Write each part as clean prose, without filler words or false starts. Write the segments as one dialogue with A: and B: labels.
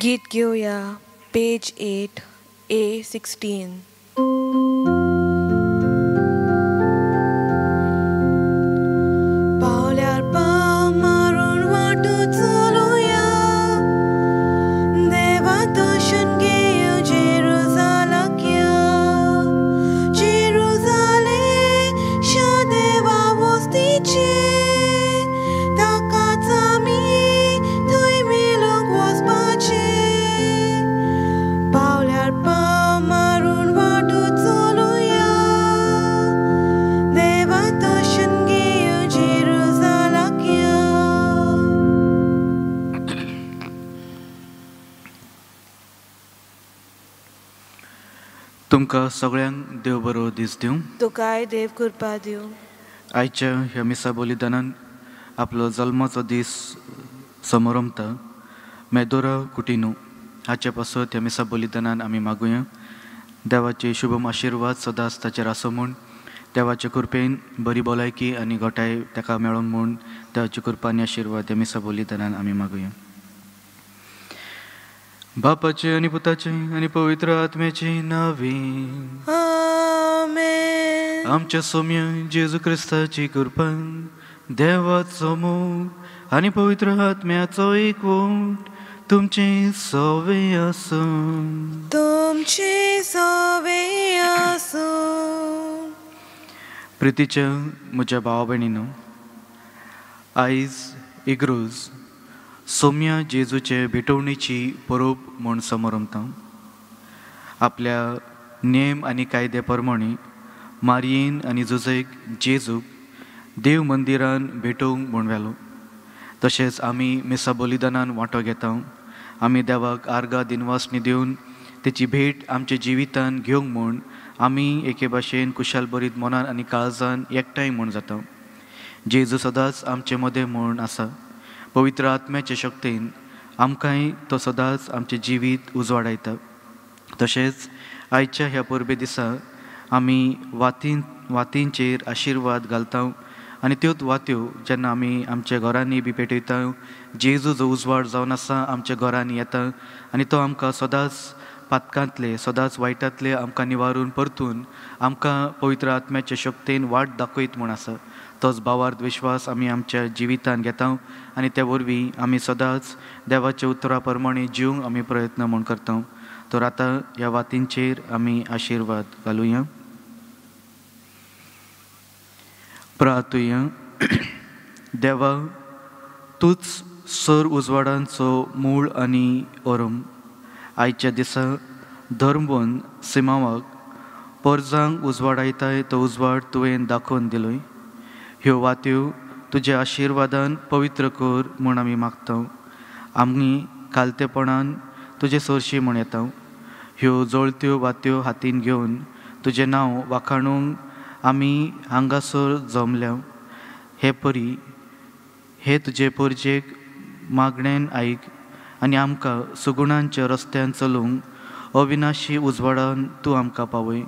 A: गीत घेवया पेज 8 A16. पावल्यार पाव मारून वाटू चलुया, देवा दर्शन घेवं जेरुजालाक या, जेरुजालेम शा देवा वस्तीचें, ताकाच आमी थंय मेळूंक वचपाचें. पावल्यार पाव मारून वाटू चलुया, देवा दर्शन घेवं जेरुजालाक या.
B: तुमकां सगळ्यांक देव बरो दीस दिवं.
A: तुकाय देव कृपा दिवं.
B: आयच्या ह्या मिसा बलिदानान आपलो जल्माचो दीस समरंभता मेदोरा कुटिनो हाचे पासत ह्या मिसा बलिदानान आमी मागुया देवाचे शुभम आशिर्वाद सदांच ताचेर आसूं म्हूण, देवाचे कृपेन बरी भलायकी आनी घटाय ताका मेळोंक म्हूण देवाची कृपा आनी आशिर्वाद ह्या मिसा बलिदानान आमी मागुया. बापाचे आनी पुताचे आनी पवित्र आत्म्याचे नावे
A: आमेन.
B: आमच्या सोम्या जेजू क्रिस्ताची कृपा, देवाचो मोग आनी पवित्र आत्म्याचो एकवट तुमचे सवे आसूं.
A: तुमचे सवे आसूं.
B: प्रितीच्या म्हज्या भावा भयणीनो, आयज इग्रोज सोम्या जेजूचे भेटवणेची परब म्हूण समरंभता. आपल्या नेम आनी कायदे प्रमाणे मारयेन आनी जुजेक जेजूक देव मंदिरान भेटोवंक म्हूण व्हेलो. तशेंच आमी मिसा बलिदानान वांटो घेता. आमी देवाक आर्गां दिनवासणी दिवन तेची भेट आमच्या जिवितान घेवंक म्हूण आमी एके भाशेन कुशाल बरीत मनान आनी काळजान एकठांय म्हूण जाता. जेजू सदांच आमचे मदें म्हूण आसा. पवित्र आत्म्याचे शक्तीन आमकांय तो सदांच आमचें जिवीत उजवाडायता. तशेंच आयच्या ह्या परबे दिसा आमी वातींचेर आशिर्वाद घालता आनी त्योच वात्यो जेन्ना आमी आमच्या घरांनी बी पेटयता, जेजू जो उजवाड जावन आसा आमच्या घरांनी येता आनी तो आमकां सदांच पातकांतले, सदांच वायटांतले आमकां निवारून परतून आमकां पवित्र आत्म्याचे शक्तीन वाट दाखयत म्हूण आसा. तोच भावार्थ विश्वास आमी आमच्या जिवितान घेता आनी त्या वरवीं आमी सदांच देवाच्या उतरा प्रमाणे जिवंक आमी प्रयत्न म्हूण करता. तर आतां ह्या वातींचेर आमी आशिर्वाद घालुया. प्रार्थुया. देवा, तूंच सर उजवाडांचो मूळ आनी ओरम. आयच्या दिसा धर्मवन सिमावाक परजांक उजवाडायताय तो उजवाड तुवें दाखोवन दिलोय. ह्यो वात्यो तुज्या आशिर्वादान पवित्र कर म्हूण आमी मागता. आमी खालतेपणान तुजे सरशी म्हूण येता. ह्यो जळत्यो वात्यो हातीन घेवन तुजें नांव वाखाणूंक आमी हांगासर जमल्या. हे परी हे तुजे परजेक मागणेन आयक आनी आमकां सुगुणांच्या रस्त्यान चलूंक अविनाशी उजवाडान तूं आमकां पावय.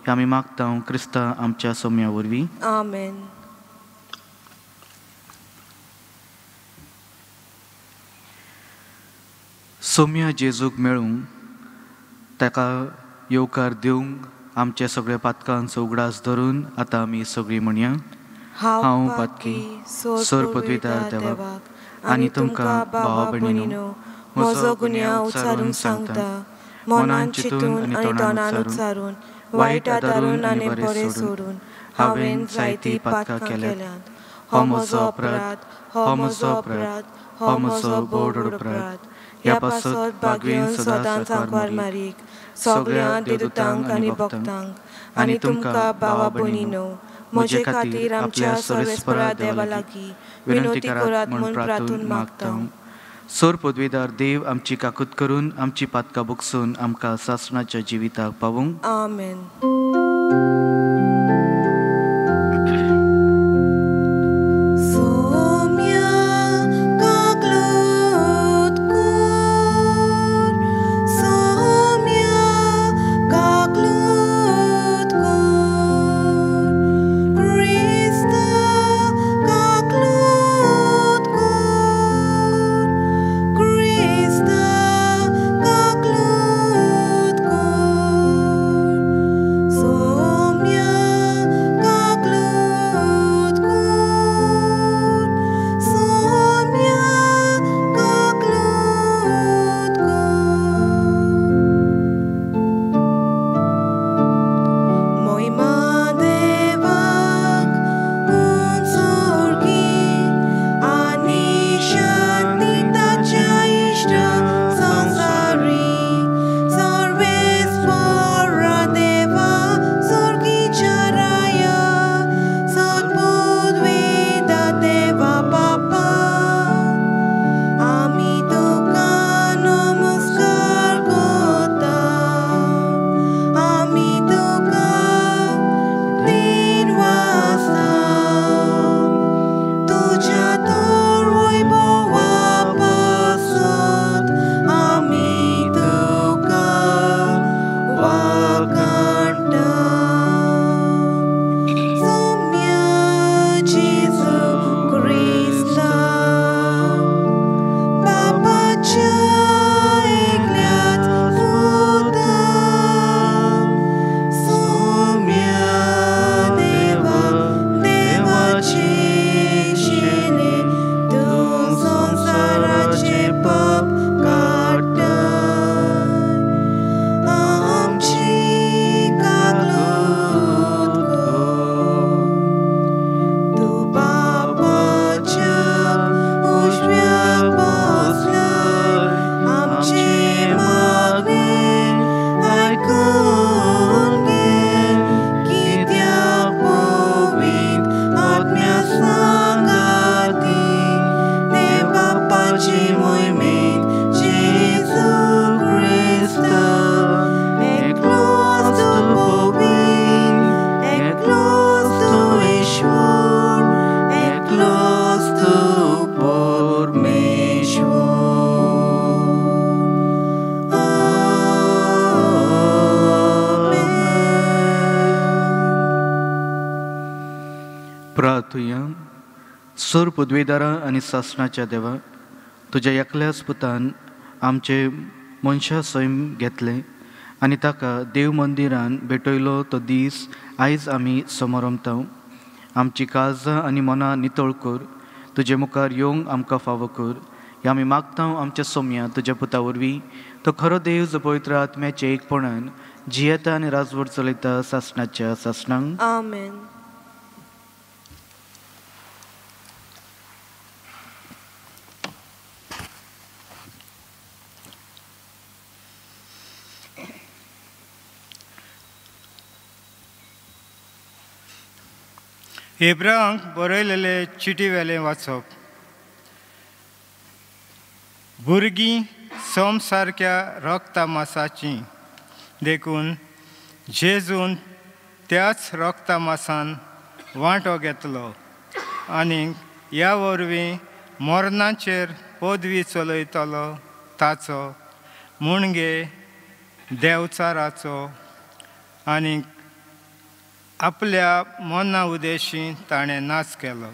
B: हें आमी मागता क्रिस्ता आमच्या सोम्या वरवीं.
A: आमेन.
B: सोम्या जेजूक मेळूंक, ताका येवकार दिवंक आमचे सगळे पातकांचो उगडास धरून आतां आमी सगळीं म्हणया.
A: हांव पातकी सर पदवीदार देवाक आनी तुमकां भावा भयणीनो म्हजो गुन्यांव उच्चारून सांगता, मनान चिंतून आनी तोंडान उच्चारून, वायट आदारून आनी बरें सोडून हांवें जायतीं पातकां केल्यांत. हो म्हजो अपराध, हो म्हजो अपराध, हो म्हजो बोड अपराध. ह्या पासत बागवेन सदांच आंकवार मारीक, सगळ्या देवदूतांक आनी भक्तांक आनी तुमकां भावा भयणीनो म्हजे खातीर आमच्या सर्वेस्परा देवा लागीं विनवती करात म्हूण प्रार्थून मागता.
B: सोर पदवीदार देव आमची काकूत करून आमची पातकां बुकसून आमकां सासणाच्या जिविताक पावूंक.
A: आमेन. Krista. काडटा. सोम्या जेजू क्रिस्ता बापाच्या एकल्याच पुता, सोम्या देवा देवाचे शेले तूं संवसाराचे पाप काडटा, आमची काकलूत कर. तूं बापाच्या उजव्याक बसलाय, आमचे मागणें आयकून घे, कित्याक पवित्र आत्म्या सांगाती देव बापाचे मोहिमेंत जेजू क्रिस्ता एकलोच तूं पवित्र, एकलोच तूं ईश्वर, एकलोच तूं परमेश्वर. आमेन.
B: प्रार्थुया. सोर पदवेदारा आनी सासणाच्या देवा, तुज्या एकल्याच पुतान आमचे मनशा सैम घेतलें आनी ताका देव मंदिरान भेटयलो तो दीस आयज आमी समरमता. आमची काळजां आनी मनां नितळ कर, तुजे मुखार येवंक आमकां फावो कर. ह्या आमी मागता आमच्या सोम्या तुज्या पुता वरवीं, तो खरो देव जो पवित्र आत्म्याचे एकपणान जियेता आनी राजवट चलयता सासणाच्या सासणांक.
A: आमेन.
C: हेब्रांक बरयलेले चिटी वेलें वाचप. भुरगीं सोम सारक्या रक्ता मासाचीं, देखून जेजून त्याच रक्ता मासान वांटो घेतलो आनी ह्या वरवीं मरणाचेर पदवी चलयतलो ताचो मुणगे देवचाराचो आनी आपल्या मना उदेशी ताणें नाच केलो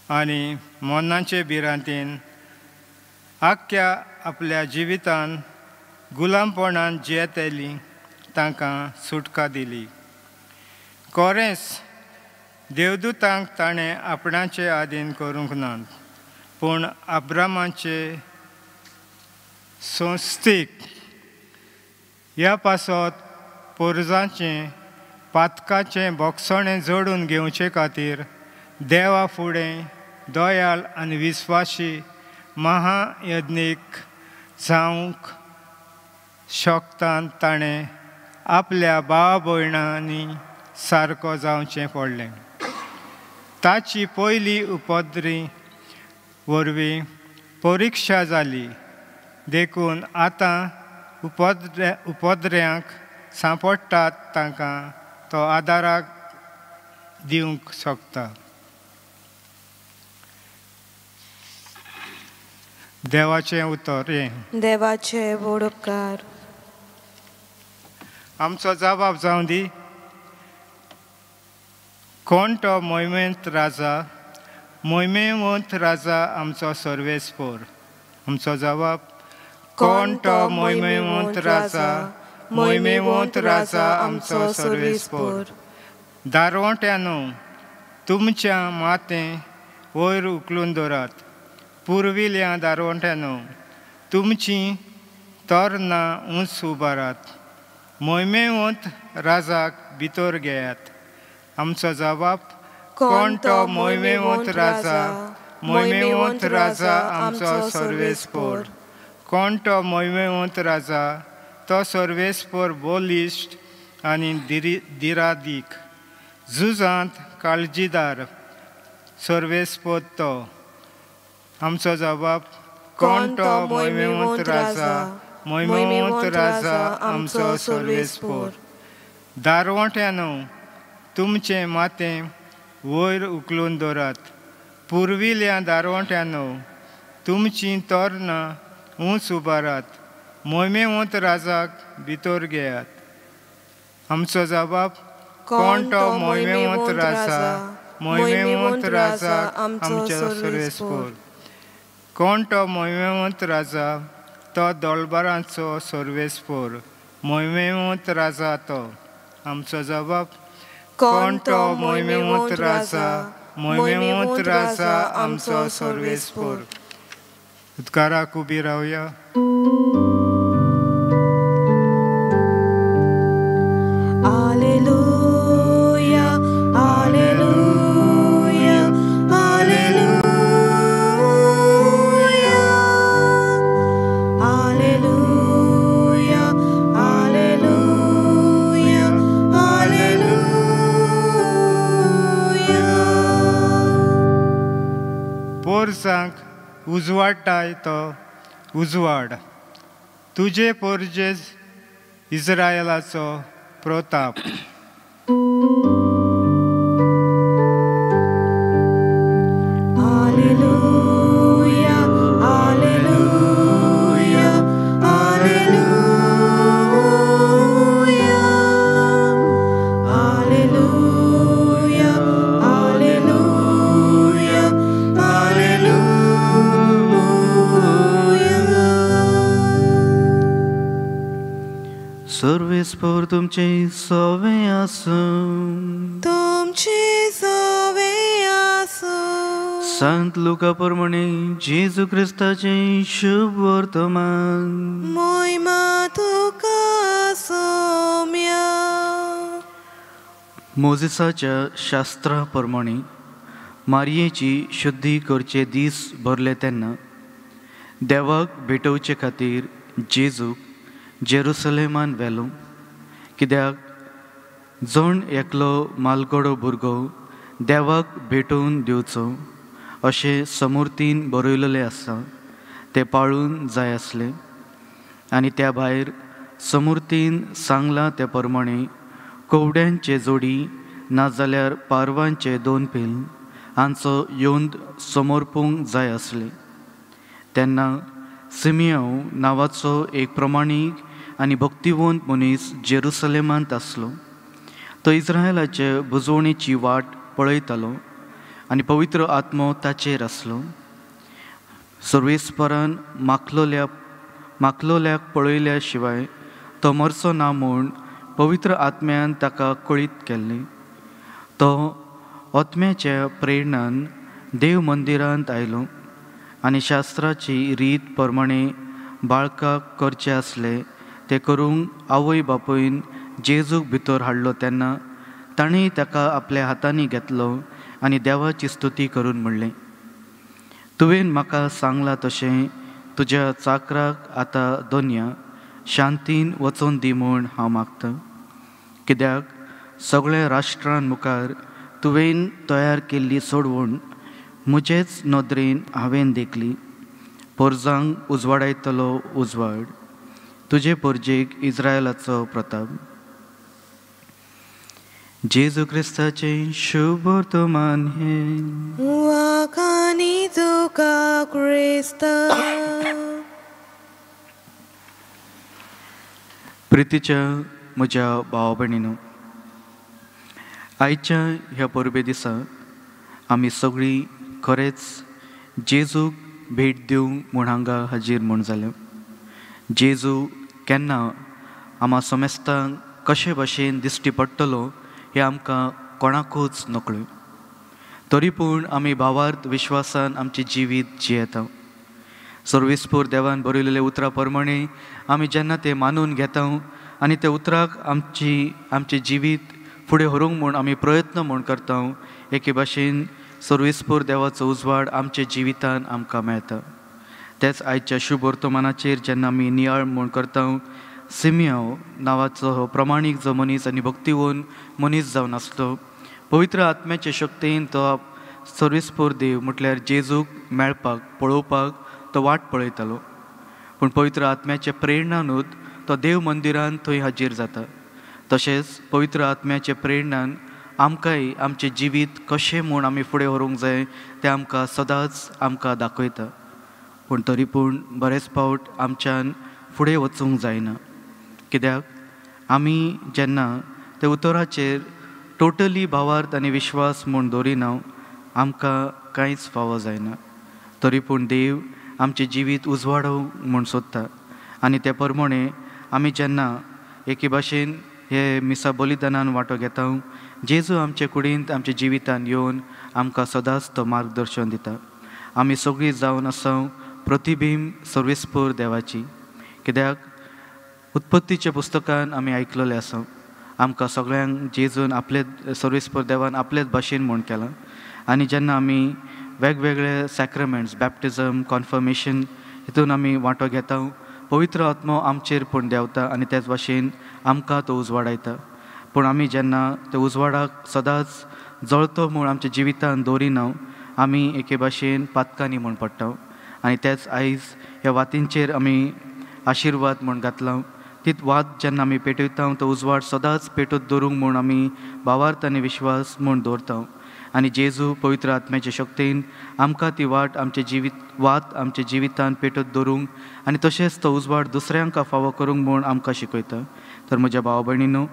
C: आनी मनाचे भिरांतीन आख्ख्या आपल्या जिवितान गुलामपणान जियेतली तांकां सुटका दिली. कोरेंस देवदूतांक ताणें आपणाचे आदीन करूंक नात, पूण अब्रामाचे संस्थेक ह्या पासत पोरजाचें पातकाचें बोगसणें जोडून घेवचे खातीर देवा फुडें दयाळ आनी विस्वाशी महायज्ञीक जावंक शकतान ताणें आपल्या भाव भयणांनी सारको जावचें पडलें. ताची पयली उपद्री वरवीं परिक्षा जाली, देखून आतां उपद्र्यांक सांपडटात तांकां तो आदाराक दिवंक शकता. देवाचें उतर हें.
A: देवाचे व्हड उपकार.
C: आमचो जबाब जावं दी. कोण तो मोहिमेंत राजा, मोहिमेवंत राजा आमचो सर्वेस्पोर. आमचो जबाब, कोण तो मोहिमेवंत राजा, मोहिमेवंत राजा आमचो सर्वेस्पोर. दारवंट्यानो तुमच्या मातें वयर उखलून दवरात, पुर्विल्या दारवंट्यानो तुमची तरणां उंच उबारात, मोहिमेवंत राजाक भितर घेयात. आमचो जबाब, कोण तो मोहिमेवंत राजा, मोहिमेवंत राजा आमचो सर्वेस्पोर. कोण तो मोहिमेवंत राजा, तो सर्वेस्पोर बलिश्ट आनी दिरादीक, झुजांत काळजीदार सर्वेस्पोर तो. आमचो जबाब, कोण तो मोहिमेवंत राजा, मोहिमेवंत राजा आमचो सर्वेस्पोर. दारवंट्यानो तुमचें मातें वयर उखलून दवरात, पुर्विल्या दारवंट्यानो तुमचीं तरणां उंच उबारात, मोहिमेवंत राजाक भितर घेयात. आमचो जबाब, कोण तो मोहिमेवंत राजा, मोहिमेवंत राजा आमचो सर्वेस्पोर। कोण तो मोहिमेवंत राजा? तो दोलबारांचो सर्वेस्पोर, मोहिमेवंत राजा तो। आमचो जबाब, कोण तो मोहिमेवंत राजा, मोहिमेवंत राजा आमचो सर्वेस्पोर। उद्गाराक उबी रावया।
A: Alleluia, alleluia, alleluia, alleluia, alleluia, alleluia.
C: पोरसांक उजवाडटाय तो उजवाड, तुजे पोरजेज इस्रायलाचो Pratap.
A: Alleluia, alleluia, alleluia, alleluia, alleluia, alleluia.
B: सर्वेस्पोर तुमचे सवे आसूं,
A: तुमचे सवे आसूं।
B: संत लुका प्रमाणे जेजू क्रिस्ताचें शुभ वर्तमान।
A: मोहिमा तुका सोम्या।
B: मोजेसाच्या शास्त्रा प्रमाणे मारयेची शुद्धी करचे दीस भरले तेन्ना देवाक भेटोवचे खातीर जेजूक जेरुसलेमान व्हेलो, कित्याक जण एकलो मालगडो भुरगो देवाक भेटोवन दिवचो अशें समूर्तीन बरयलेलें आसा तें पाळून जाय आसलें। आनी त्या भायर समूर्तीन सांगलां त्या प्रमाणे कोवड्यांचे जोडी नाजाल्यार पारवांचे दोन पील हांचो योंद समर्पूंक जाय आसलें। तेन्ना सिमियांव नांवाचो एक प्रमाणीक आनी भक्तिवंत मनीस जेरुसलेमांत आसलो। तो इस्रायलाचे बुजवणेची वाट पळयतालो आनी पवित्र आत्मो ताचेर आसलो। सर्वेस्परान माखलोल्याक पळयल्या शिवाय तो मरचो ना म्हूण पवित्र आत्म्यान ताका कळीत केल्लें। तो आत्म्याच्या प्रेरणान देव मंदिरांत आयलो आनी शास्त्राची रीत प्रमाणे बाळकाक करचें आसलें तें करूंक आवय बापूयन जेजूक भितर हाडलो तेन्ना ताणें ताका आपल्या हातांनी घेतलो आनी देवाची स्तुती करून म्हणलें, तुवें म्हाका सांगलां तशें तुज्या चाकराक आतां दोनया शांतीन वचोन दी म्हूण हांव मागतां, कित्याक सगळ्या राष्ट्रां मुखार तुवें तयार केल्ली सोडवण म्हजेच नदरेन हांवें देखली। पोरजांक उजवाडायतलो उजवाड, तुजे पोरजेक इस्रायलाचो प्रताप। जेजू क्रिस्ताचें शुभ वर्तमान हें।
A: वाखाणी तुका क्रिस्ता।
B: प्रितीच्या म्हज्या भावा भयणीनो, आयच्या ह्या परबे दिसा आमी सगळीं खरेंच जेजूक भेट दिवंक म्हूण हांगा हाजीर म्हूण जाले। जेजू केन्ना आमा समेस्तांक कशे भशेन दिश्टी पडटलो हें आमकां कोणाकूच नकळ्यो, तरी पूण आमी भावार्थ विश्वासान आमचें जिवीत जियेता। सर्वेस्पोर देवान बरयलेल्या उतरां प्रमाणे आमी जेन्ना तें मानून घेता आनी त्या उतराक आमचें जिवीत फुडें व्हरूंक म्हूण आमी प्रयत्न म्हूण करता, एके भाशेन सर्वेस्पोर देवाचो उजवाड आमच्या जिवितान आमकां मेळटा। तेच आयच्या शुभ वर्तमानाचेर जेन्ना आमी नियाळ म्हूण करता, सिमियांव नांवाचो हो प्रमाणीक जो मनीस आनी भक्तिवंत मनीस जावन आसलो, पवित्र आत्म्याचे शक्तीन तो सर्वेस्पोर देव म्हटल्यार जेजूक मेळपाक पळोवपाक तो वाट पळयतालो। पूण पवित्र आत्म्याचे प्रेरणानूच तो देव मंदिरान थंय हाजीर जाता। तशेंच पवित्र आत्म्याचे प्रेरणान आमकांय आमचें जिवीत कशें म्हूण आमी फुडें व्हरूंक जाय तें आमकां सदांच आमकां दाखयता। पूण तरी पूण बरेच फावट आमच्यान फुडें वचूंक जायना, कित्याक आमी जेन्ना ते उतराचेर टोटली भावार्थ आनी विश्वास म्हूण दवरिना आमकां कांयच फावो जायना. तरी पूण देव आमचें जिवीत उजवाडो म्हूण सोदता आनी ते प्रमाणे आमी जेन्ना एके भाशेन हे मिसा बलिदानान वांटो घेता, जेजू आमचे कुडींत आमच्या जिवितान येवन आमकां सदांच तो मार्गदर्शन दिता. आमी सगळीं जावन आसा प्रतिबिंब सर्वेस्पर देवाची, कित्याक उत्पत्तीच्या पुस्तकान आमी आयकलेलें आसा आमकां सगळ्यांक जेजून आपले सर्वेस्पर देवान आपलेच भाशेन म्हूण केलां. आनी जेन्ना आमी वेगवेगळे सॅक्रमेंट्स, बॅप्टिजम, कॉन्फर्मेशन हितून आमी वांटो घेता, पवित्र आत्मो आमचेर पूण देंवता आनी तेच भाशेन आमकां तो उजवाडायता. पूण आमी जेन्ना त्या उजवाडाक सदांच जळतो म्हूण आमच्या जिवितान दवरिना, आमी एके भाशेन पातकांनी म्हूण पडटा. आनी तेच आयज ह्या वातींचेर आमी आशिर्वाद म्हूण घातला. तीच वात जेन्ना आमी पेटयता तो उजवाड सदांच पेटत दवरूंक म्हूण आमी भावार्थ आनी विश्वास म्हूण दवरता. आनी जेजू पवित्र आत्म्याच्या शक्तीन आमकां ती वाट आमचे जिवीत वात आमच्या जिवितान पेटत दवरूंक आनी तशेंच तो उजवाड दुसऱ्यांक फावो करूंक म्हूण आमकां शिकयता. तर म्हज्या भाव भयणीनो,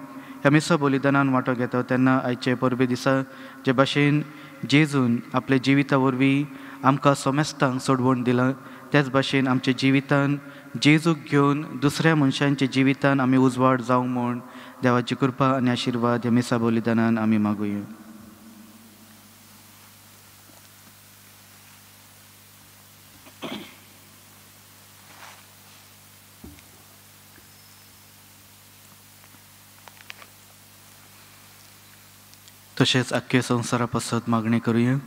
B: ह्या मिसा बलिदानान वांटो घेता तेन्ना आयचे परबे दिसा जे भाशेन जेजून आपल्या जिविता वरवीं आमकां समेस्तांक सोडवण दिलां, त्याच भाशेन आमच्या जिवितान जेजूक घेवन दुसऱ्या मनशांच्या जिवितान आमी उजवाड जावंक म्हूण देवाची कृपा आनी आशिर्वाद ह्या मिसा बलिदानान आमी मागुया. तशेंच आख्खे संवसारा पासत मागणी करुया.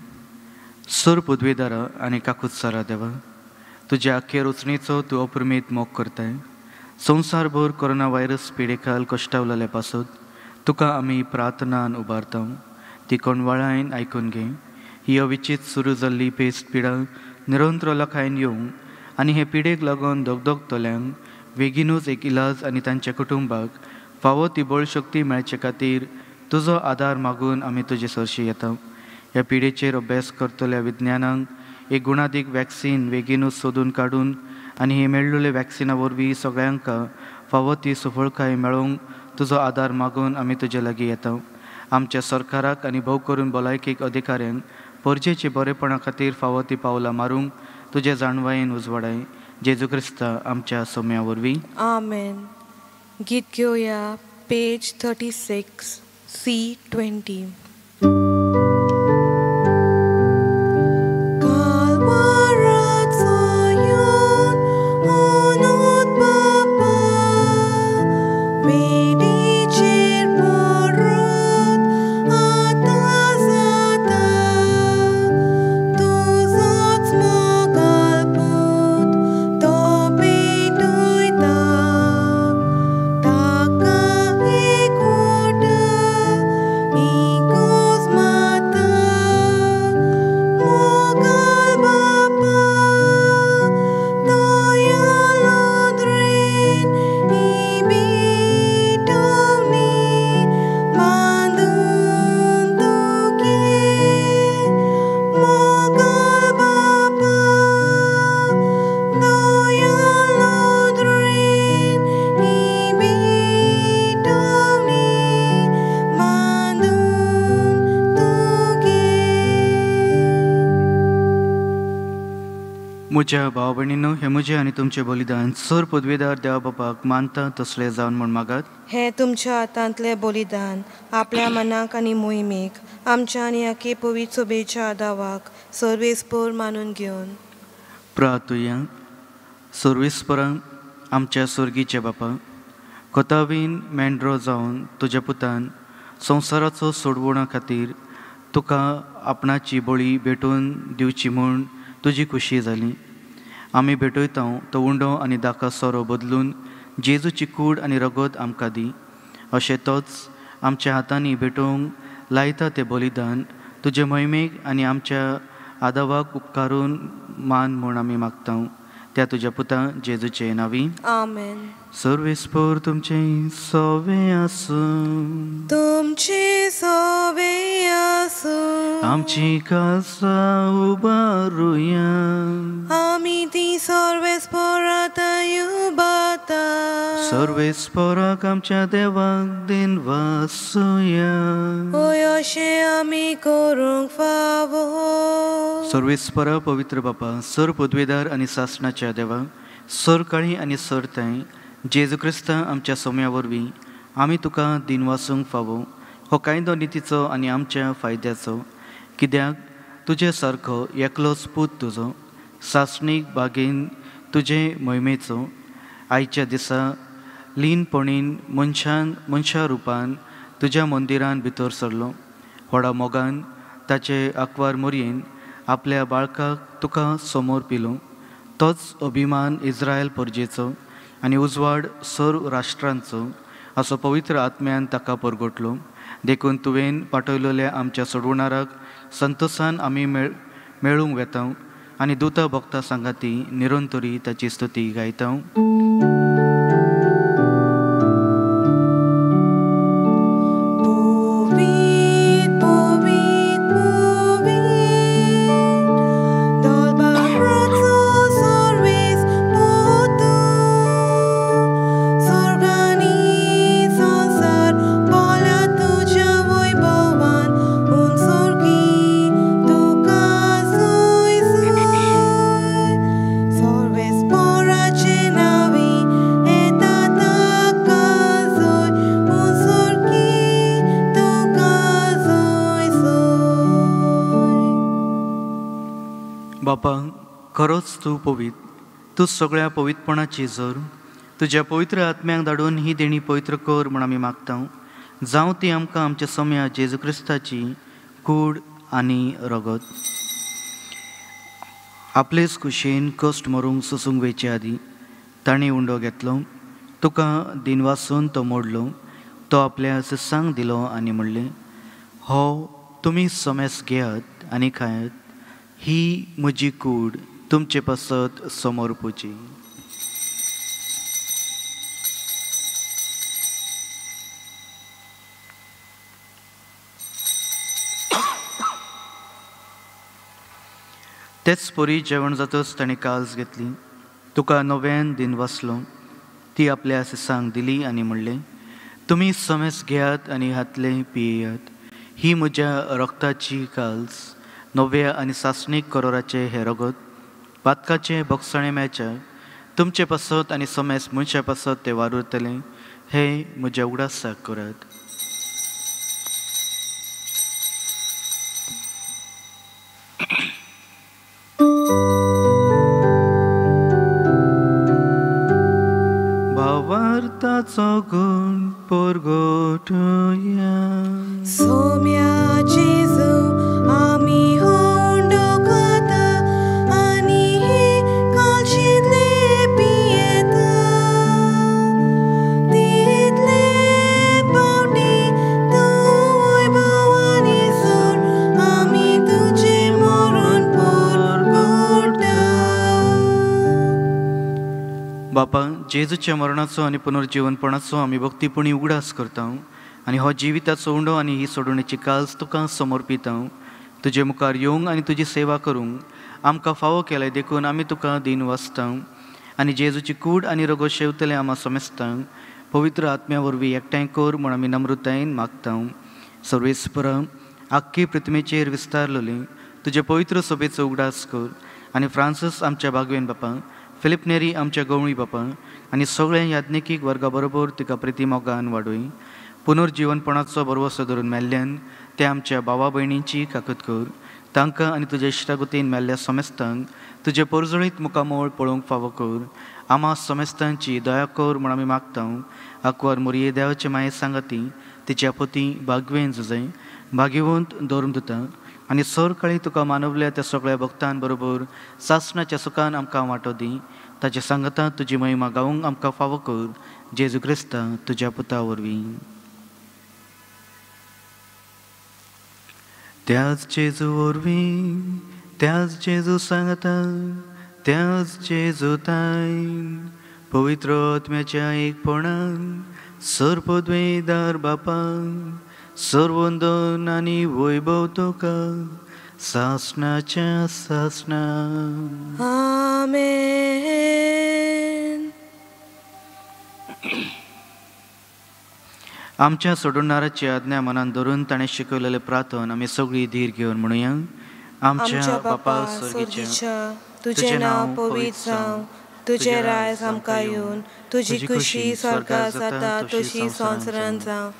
B: सर पदवेदारा आनी काकुत्सारा देवा, तुज्या आख्खे रचणेचो तूं अपरमेत मोग करताय. संवसारभर कोरोना व्हायरस पिडेखाल कश्टावलेल्या पासत तुका आमी प्रार्थनान उबारता, ती कोणवाळायन आयकून घे. ही अविचीत सुरू जाल्ली पेस्ट पिडा निरंतर लोकांक येवंक आनी हे पिडेक लागून दगदगतल्यांक बेगीनूच एक इलाज आनी तांच्या कुटुंबाक फावो ती बळशक्ती मेळचे खातीर तुजो आदार मागून आमी तुजे सरशी येता. ह्या पिडेचेर अभ्यास करतल्या विज्ञानांक एक गुणादीक वॅक्सीन बेगीनूच सोदून काडून आनी हे मेळिल्ले वॅक्सिना वरवीं सगळ्यांक फावो ती सफळकाय मेळोवंक तुजो आदार मागून आमी तुजे लागीं येता. आमच्या सरकाराक आनी भोव करून भलायकेक अधिकाऱ्यांक परजेचे बरेपणा खातीर फावो ती पावलां मारूंक तुजे जाणवायेन उजवाडाय. जेजू क्रिस्ता आमच्या सोम्या वरवीं,
A: आमेन. गीत घेवया पेज 36 C20.
B: म्हज्या भाव भयणीनो, हे म्हजें आनी तुमचें बलिदान सर पदवेदार देवा बापाक मानता तसलें जावन म्हूण मागात.
A: हें तुमच्या हातांतलें बलिदान आपल्या मनाक आनी मोहिमेक आमच्या आनी आखे पवित्र सोबेच्या आदावाक सर्वेस्पर मानून घेवन
B: प्रार्थुया. सर्वेस्परांक आमच्या स्वर्गीच्या बापा, कोतावीन मेंढरो जावन तुज्या पुतान संवसाराचो सोडवणा खातीर तुका आपणाची बळी भेटोवन दिवची म्हूण तुजी खुशी जाली. आमी भेटयता तो उंडो आनी दाका सोरो बदलून जेजूची कूड आनी रगत आमकां दी. अशें तोच आमच्या हातांनी भेटोवंक लायता तें बलिदान तुजे मोहिमेक आनी आमच्या आदावाक उपकारून मान म्हूण आमी मागता त्या तुज्या पुता जेजूचे नांवी,
A: आमेन.
B: सर्वेस्पर तुमचें सवे आसूं,
A: तुमचें सवे आसूं.
B: आमची कासा उबारुया,
A: आमी ती सर्वेस्परात उबारता.
B: सर्वेस्पराक आमच्या देवाक दिन वासुया.
A: होय अशें आमी करूंक फावो.
B: सर्वेस्परा पवित्र बापा, सर पदवेदार आनी सासणाच्या देवा, सर काळी आनी सर ताय जेजू क्रिस्ता आमच्या सोम्या वरवीं आमी तुका दिनवासूंक फावो. हो कायदो नितीचो आनी आमच्या फायद्याचो, कित्याक तुजे सारको एकलोच पूत तुजो सासणीक बागेन तुजे मोहिमेचो आयच्या दिसा लीनपणीन मनशान मनशा रुपान तुज्या मंदिरान भितर सरलो. व्हडा मोगान ताचे आंकवार मोरयेन आपल्या बाळकाक तुका समोर पिलो. तोच अभिमान इस्रायल परजेचो आनी उजवाड सर्व राष्ट्रांचो असो पवित्र आत्म्यान ताका परगटलो. देखून तुवें पाठयलेल्या आमच्या सोडवणाराक संतोसान आमी मेळूंक वेता आनी दुता भक्ता सांगाती निरंतरी ताची स्तुती गायता. बापा, खरोच तूं पवित्र, तूं सगळ्या पवित्रपणाची जर. तुज्या पवित्र आत्म्याक धाडून ही देणी पवित्र कर म्हूण आमी मागता. जावं ती आमकां आमच्या सोम्या जेजू क्रिस्ताची कूड आनी रगत. आपलेच कुशेन कश्ट मरूंक सोसूंक वयचे आदीं ताणें उंडो घेतलो, तुका दिनवासून तो मोडलो, तो आपल्या शिसांक दिलो आनी म्हणलें, हो तुमी सोमेस घेयात आनी खायात, ही म्हजी कूड तुमचे पासत समोर पुची. तेच परी जेवण जातच ताणें काल्स घेतली, तुका नव्यान दिन वाचलो, ती आपल्या शिसांक दिली आनी म्हणलें, तुमी समेस घेयात आनी हातले पियेयात, ही म्हज्या रक्ताची काल्स, नव्या आनी सासणीक करोराचें हें रगत, पातकाचें भोगसणें मेळचें तुमचे पासत आनी समेस मनशा पासत तें वारुतलें, हें म्हज्या उगडासाक करात. भावार्थाचो गूण परगटुया.
A: सोम्या जेजू आमी उंडो खाता आनी हे कालशींतले पियेता, तितले पावटी तूं वैभवानी सोड आमी तुजें मरण परगटा.
B: बापा, जेजूच्या मरणाचो आनी पुनर्जीवनपणाचो आमी भक्तीपणी उगडास करता आनी हो जिविताचो उंडो आनी ही सोडवणेची काल्स तुका समर्पिता. तुजे मुखार येवंक आनी तुजी सेवा करूंक आमकां फावो केलें देखून आमी तुका दिन वाचता आनी जेजूची कूड आनी रगत शेवतले आमा समेस्तांक पवित्र आत्म्या वरवीं एकठांय कर म्हूण आमी नम्रतायेन मागता. सर्वेस्परा, आख्खी पृथ्वीचेर विस्तारलेली तुजे पवित्र सभेचो उगडास कर आनी फ्रांसीस आमच्या बागवेन बापा, फिलीप नेरी आमच्या गवळी बापा आनी सगळ्या याज्ञिकीक वर्गा बरोबर तिका प्रिती मोगान वाडय. पुनर्जीवनपणाचो भरवसो धरून मेल्ल्यान ते आमच्या भावा भयणींची काकत कर, तांकां आनी तुज्या इश्टागतीन मेल्ल्या समेस्तांक तुजे परजळीत मुखामळ पळोवंक फावो कर. आमा समेस्तांची दया कर म्हूण आमी मागता. आंकवार मोरये देवाचे माये सांगाती तिच्या पती बागवेन जुजय भाग्यवंत धर्म दिता आनी सरकाळी तुका मानवल्या त्या सगळ्या भक्तां बरोबर सासणाच्या सुखान आमकां वांटो दी. ताचे सांगाता तुजी महिमा गावंक आमकां फावो कर, जेजू क्रिस्ता तुज्या पुता वरवीं. त्याच जेजू वरवीं, त्याच जेजू सांगता, त्याच जेजू ताय पवित्र आत्म्याच्या एकपणान सर्पद्वेदार बापा सर्वंदन आनी वैभव तुका सासणाच्या सासणा.
A: आमेन.
B: आमच्या सोडणाराची आज्ञा मनान धरून ताणें शिकयलेलें प्रार्थन आमी सगळीं धीर घेवन म्हणुया. आमच्या बापा स्वर्गीच्या,
A: तुजें नांव पवित्र जावं, तुजें राज आमकां येवन, तुजी खुशी स्वर्गार जाता तशी संवसारांत जावं.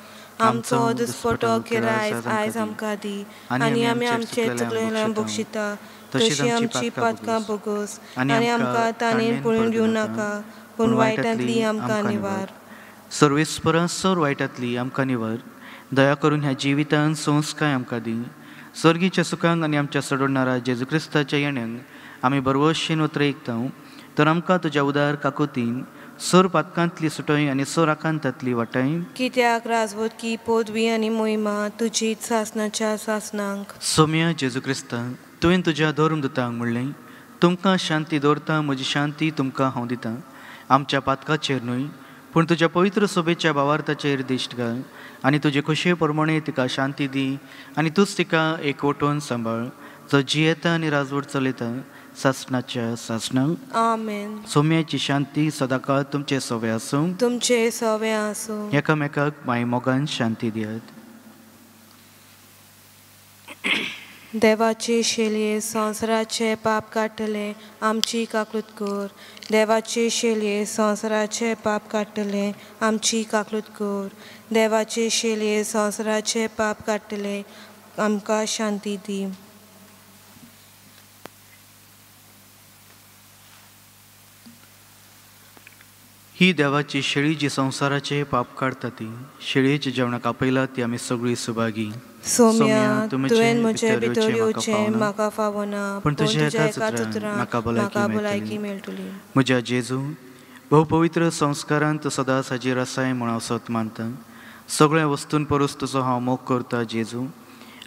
A: आमचो दुस्पटो किरायज आयज आमकां दी आनी आमी आमचे चुकलेल्यान बक्षिता तशी आमची पातकां भोगोस आनी आमकां ताणें पळोवन घेवं नाका, पूण वायटांतली आमकां निवार.
B: सर्वेस्परा सर वायटांतली आमकां निवार. दया करून ह्या जिवितान संस्काय आमकां दी. स्वर्गीच्या सुखांक आनी आमच्या सोडणारा जेजू क्रिस्ताच्या येण्यांक आमी बरवशीन उतरयता तर आमकां तुज्या उदार काकुतीन सोर पातकांतली सुटय आनी सोर आकांतांतली वाटय.
A: कित्याक राजवटकी पदवी आनी मोहिमा तुजीच सासणाच्या सासणांक.
B: सोम्या जेजू क्रिस्ता, तुवें तुज्या धर्मदूतांक म्हणलें, तुमकां शांती दवरता, म्हजी शांती तुमकां हांव दितां. आमच्या पातकाचेर न्हय पूण तुज्या पवित्र सोबेच्या भावार्थाचेर दिश्ट घाल आनी तुजे खोशये प्रमाणे तिका शांती दी आनी तूंच तिका एकवटून सांबाळ, जो जियेता आनी राजवट चलयता सासणाच्या सासणाक.
A: आमेन.
B: सोम्याची शांती सदांकाळ तुमचे सवे आसूं.
A: तुमचे सवे आसूं.
B: एकामेकाक माय मोगान शांती दियात.
A: देवाचे शेलये संवसाराचे पाप काडटले आमची काकूत कर. देवाचे शेलये संवसाराचे पाप काडटले आमची काकूत कर. देवाचे शेलये संवसाराचे पाप काडटले आमकां शांती दी.
B: ही देवाची शेळी जी संवसाराचे पाप काडटा ती शेळयेच्या जेवणाक आपयला ती आमी सगळीं सुभागी.
A: सोम्या, तुवें म्हजे भितर येवचें म्हाका फावना,
B: पूण तुज्या एकाच उतरान म्हाका भलायकी मेळटली. म्हज्या जेजू, भोव पवित्र संस्कारान तूं सदांच हाजीर आसाय म्हूण हांव सत मानता. सगळ्या वस्तून परस तुजो हांव मोग करता जेजू,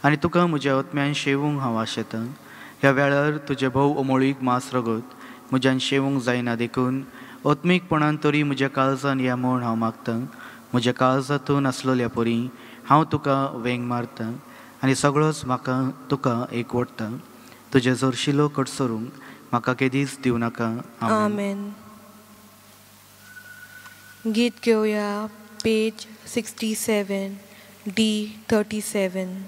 B: आनी तुका म्हज्या आत्म्यान शेवूंक हांव आशेतां. ह्या वेळार तुजें भोव अमोळीक मांस रगत म्हज्यान शेवूंक जायना, देखून आत्मीकपणान तरी म्हज्या काळजान या म्हूण हांव मागतां. म्हज्या काळजांतून आसलेल्या परी हांव तुका वेंग मारतां आनी सगळोच म्हाका तुका एकवटता. तुजें जोरशिलो कडसरूंक म्हाका केदीच दिवं नाका.
A: आमेन. गीत घेवया पेज 67 D 37.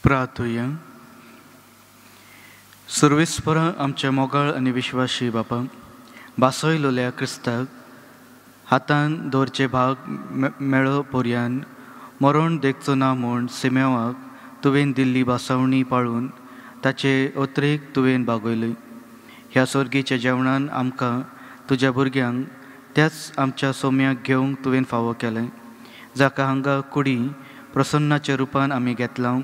B: प्रार्थुया. सर्वेस्परा आमच्या मोगाळ आनी विश्वाशी बापा, बासयलोल्या क्रिस्ताक हातान दवरचे भाग मेळो पर्यान मरण देखचो ना म्हूण सिमेवाक तुवें दिल्ली भासावणी पाळून ताचे अत्रेक तुवें बागयली. ह्या सर्गीच्या जेवणान आमकां तुज्या भुरग्यांक त्याच आमच्या सोम्याक घेवंक तुवें फावो केलें, जाका हांगा कुडी प्रसन्नाच्या रुपान आमी घेतलां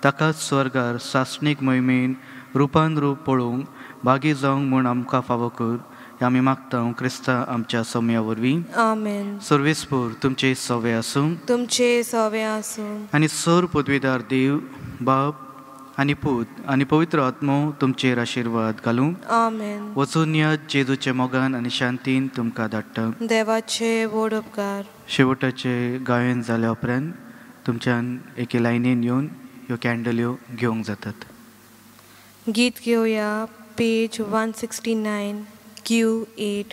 B: ताकाच स्वर्गार सासणीक मोहिमेन रुपान रूप पळोवंक भागी जावंक म्हूण आमकां फावो कर. आमी मागता क्रिस्ता आमच्या सोम्या वरवीं.
A: आमेन.
B: सर्वेस्पूर तुमचे सवे आसूं.
A: तुमचे सवे आसूं.
B: आनी सर पदवीदार देव बाप आनी पूत आनी पवित्र आत्मो तुमचेर आशिर्वाद घालूं.
A: आमेन.
B: वचून या जेजूच्या मोगान आनी शांतीन तुमकां धाडटा.
A: देवाचे व्हड उपकार.
B: शेवटाचे गायन जाल्या उपरांत तुमच्यान एके लायनीन येवन ह्यो कॅन्डल्यो घेवंक जातात.
A: गीत घेवया पेज 169 Q8.